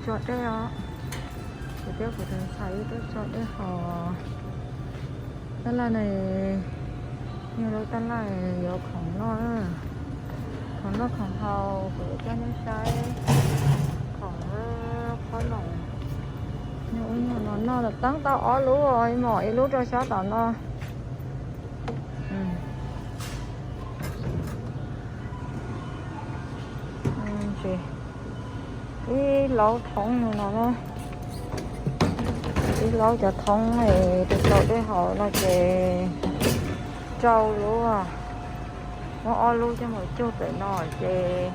Tso dej os. Kuv thiab kuv tus ntxhais wb tuaj tso dej haus. Tab laj no, yog lub tab laj yuav khoom noj, khoom noj khoom haus, kuv yuav coj nej saib khoom qhob noom. Nyuag ub nyuag no noj los teeb tau ob lub, mom ib lub rau sab tom no. Ib laub thoob no na, ib laub cov thoob es rau tau dej haus no ces rau lub, muab ob lub coj mus cug pem no ces,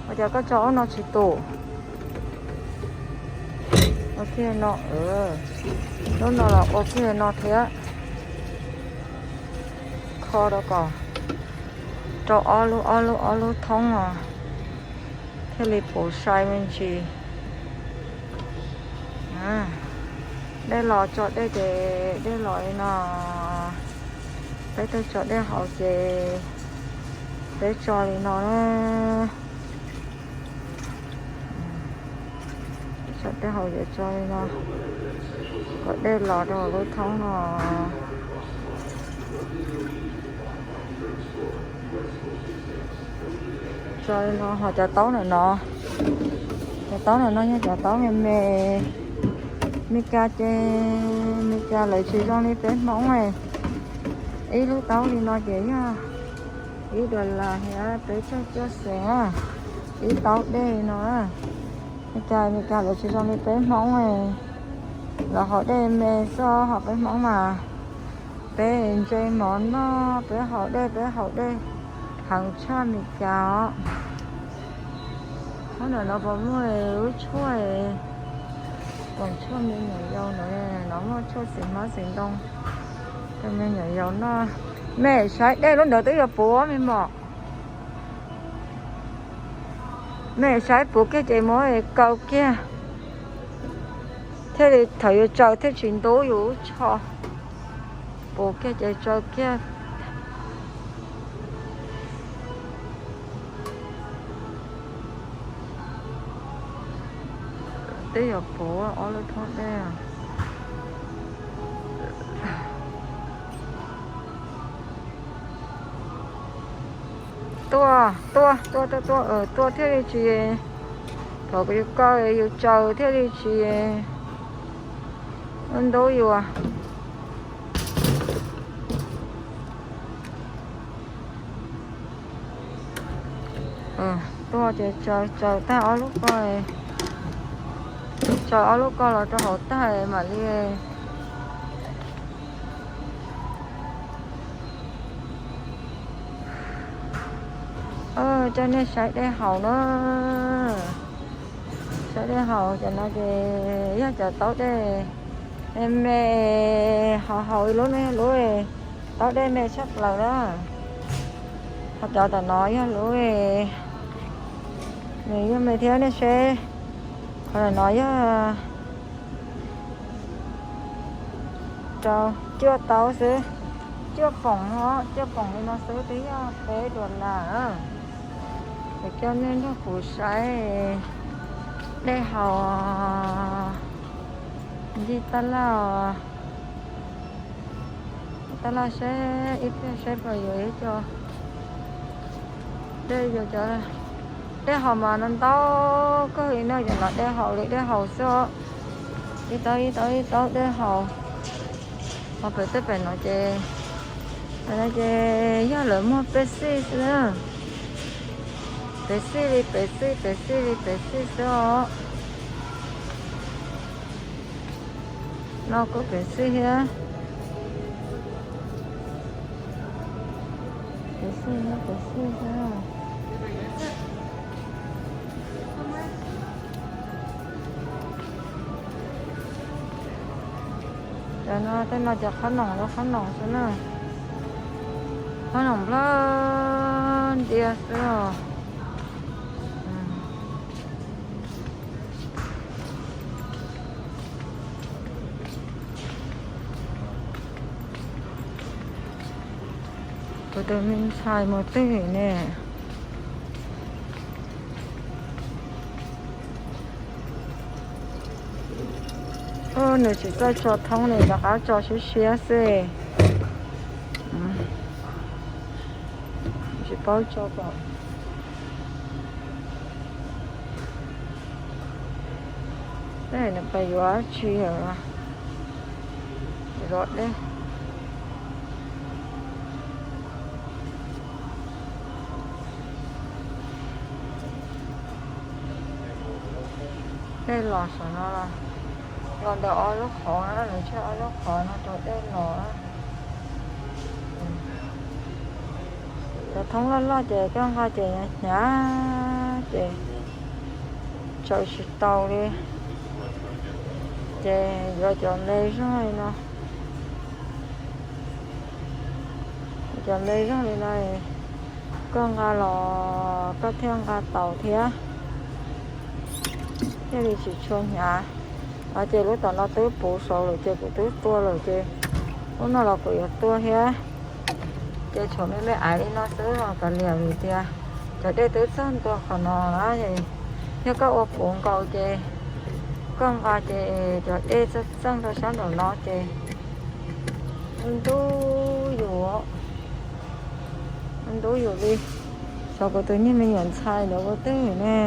ua cas koj tso ob no tsis tus? Ua kiag no, lub no los ua kiag no thiab, kho rau kom rau ob lub ob lub ob lub thoob os, thiaj li puv sai me ntsis. Dej los tso dej ces dej los li no, peb tuaj tso dej haus ces peb tso li no na. Tso dej haus ces tso li no, kom dej los rau hauv lub thoob no. Tso li no, ho cov taub ntawm no, cov taub ntawm no yog cov taub me me, Meskas ces, Meskas lawv tsis zoo li peb Hmoob. Ib lub taub li no ces yog ib dollar thiab peb caug cuaj xees, ib taub dej no. Meskas, Meskas lawv tsis zoo li peb Hmoob, lawv haus dej me xwb, ho peb Hmoob mas peb ntse mov noj, peb haus dej, peb haus dej heev tshaj Meskas os. Hnub no puas muaj lub tshuaj, koom tshuaj me nyuam yaus no, no muaj tshuaj xim hmab xim ntoo rau me nyuam yaus noj. Mej saib dej lub ntawd twb yuav puv me mom. Mej saib puv kiag ces muab kaw kiag, thiaj li thaum yuav tsaws thiaj tsis ntub yus lub tsho. Puv kiag ces tsaws kiag. Twb yuav puv ob lub thoob dej. Tuaj, tuaj, tuaj, tuaj, tuaj, tuaj thiaj li tsis, thaum kuv yus kaw yus tsaws thiaj li tsis ntub yus. Tuaj ces tsaws, tsaws tag ob lub ko, tsaws ob lub ko los rau hauv tag mam li coj nej saib dej haus na. Saib dej haus cov no ces yog cov taub dej me me, ho haus ib lub no yog lub taub dej me tshaj plaws na. Ho cov tom no yog lub, nws yog me thiab nej seb. Qhov no yog rau cuaj taub xwb, cuaj poom no, cuaj poom li no xwb twb yog peb dollar. Kuv coj nej nrog kuv saib dej haus, ncig tab laj, tab laj seb ib pliag seb puas yuav ib co dej, yuav cov dej haus mas no ntau kawg li no, cov no dej haus li dej haus xwb os. Ib taub ib taub ib taub dej haus. Ho pem tej pem no ces, pem no ces yog lawv muag Pepsi xwb na. Pepsi li Pepsi, Pepsi li Pepsi xwb os. No kuj Pepsi thiab. Pepsi thiab, Pepsi thiab. Cov no tej no cov qhob noom, lub qhob noom xwb na. Qhob noom nplog ntias xwb os. Kuv tus me ntxhais mus twg ne? Nws tsis txawj tso thoob, nws rov qab tso siab siab xwb. Tsis paub tso kom tej nws pas yuav tsi, zov dej. Dej los saum no, los ntawm ob lub qhov na, nws tseg ob lub qhov no rau dej los. Cov thoob loj loj ces koj nqa ces hnyav hnyav ces tsaws tsis tau li. Ces yuav cov me zog li no, cov me zog li no koj nqa los koj thiaj nqa tau thiab, thiaj li tsis tshua hnyav. No ces lub tom no twb puv saud lawm ces kuv twb tua lawm ces lub no los kuv yuav tua thiab. Ces tshuav me me aiv li no xwb los kav liam, vim tias cov dej twb txog ntua qhov no na. Yog koj ua puv nkaus ces koj nqa ces cov dej txawj txeej rau sab nraum no ces ntub yus, ntub yus li. Xyov kuv tus niag me nyuam ntxhais ntawd ua twg ne.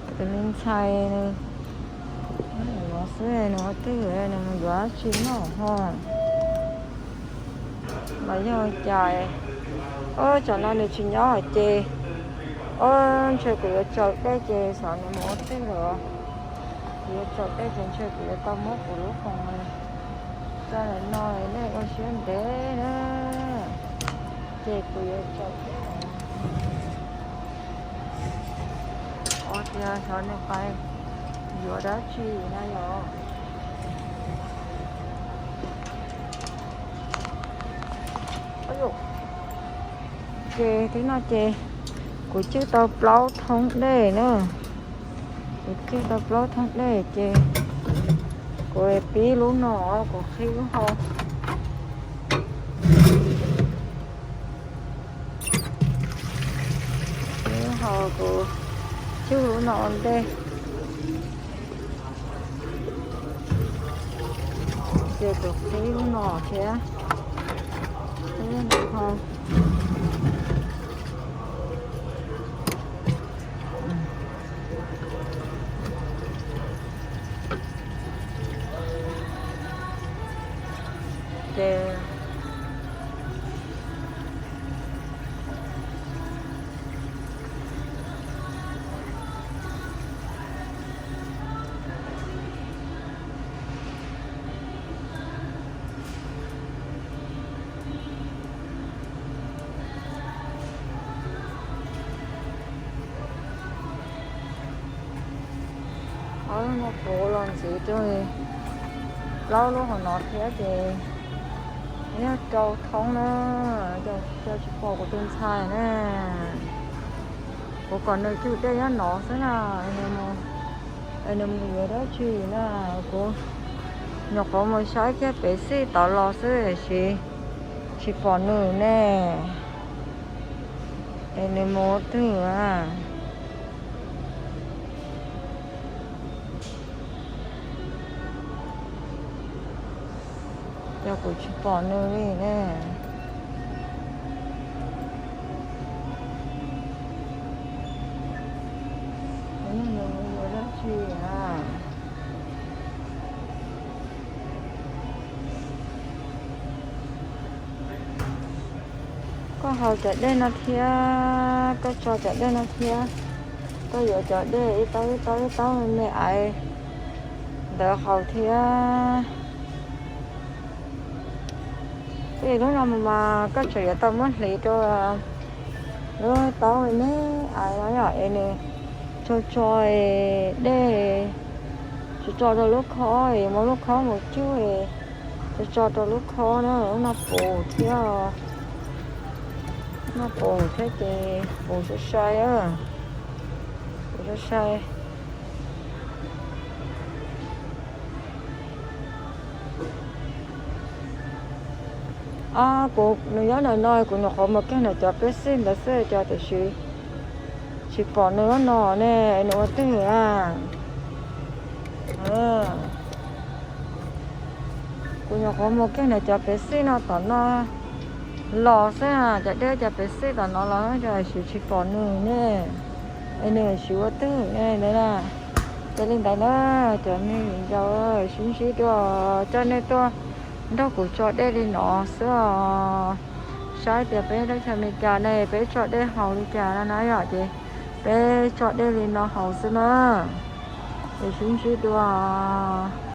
Kuv tus me ntxhais nws no xwb, nws ua twg, nws mus yuav dab tsi noj ho. Mas yog cas, o, tsam no nws tsis nyob ces, o, ntshe kuv yuav tsaws dej ces xyov nws mus ua twg lawm. Kuv yuav tsaws dej ces ntshe kuv yuav tau muab kuv lub foos tso ntawm no, nej ua siab ntev na. Ces kuv yuav tsaws dej. Ua tias xyov nws pais yuav dab tsi na yom. Ces twb no ces kuv cwj tau plaub thoob dej na. Kuv cwj tau plaub thoob dej ces kuv pib lub no, kuv qhib lub hau. Lub hau kuv cwj lub no ua ntej. Ces kuv qhib lub no thiab. Qhib lub no. Ces Ob lub no puv los ntxiv rau plaub lub hauv no thiab ces yog rau thoob na, cas tsis pom kuv tus ntxhais na. Kuv kom nws cwj dej nyob no xwb na, es nws mus yuav dab tsi na. Kuv nyuam qhuav mus saib kiag pem xij tod los xwb, tsis pom nws ne. Es nws mus ua twg a? Ces kuv tsis pom nws li ne. Nws mus yuav dab tsi a? Koj haus cov dej no thiab, koj tso cov dej no thiab, koj yuav cov dej ib taub ib taub ib taub me me aiv ntawd haus thiab. Lub no mus mas koj tseem yuav tau muab hliv rau lub taub me me aiv no yom, es nws tso tso dej, tso tso rau lub khob, yuav muab lub khob mus cwj, tso tso rau lub khob na. Lub no puv thiab, lub no puv thiab ces puv sai sai, puv sai sai. Ab, kuv nws nyob ntawm no, kuv nyuam qhuav mus kiag ntawm cov peb xij ntawd xwb, cov tiam sis tsis pom nws lub no ne, nws ua twg a? Kuv nyuam qhuav mus kiag ntawm cov pev xij no tom no los xwb, cov dej cov pev xij tom no los ces tsis pom nws ne, es nws tsis ua twg ne ntawd na. Ces li ntawd na, cov me viv ncaus, sib ntsib dua, coj nej tuaj nrog kuv tso dej li no xwb os. Saib tias peb teb chaws Amelikas ne peb tso dej haus li cas no na yom, ces peb tso dej li no haus xwb na. Ces sib ntsib dua.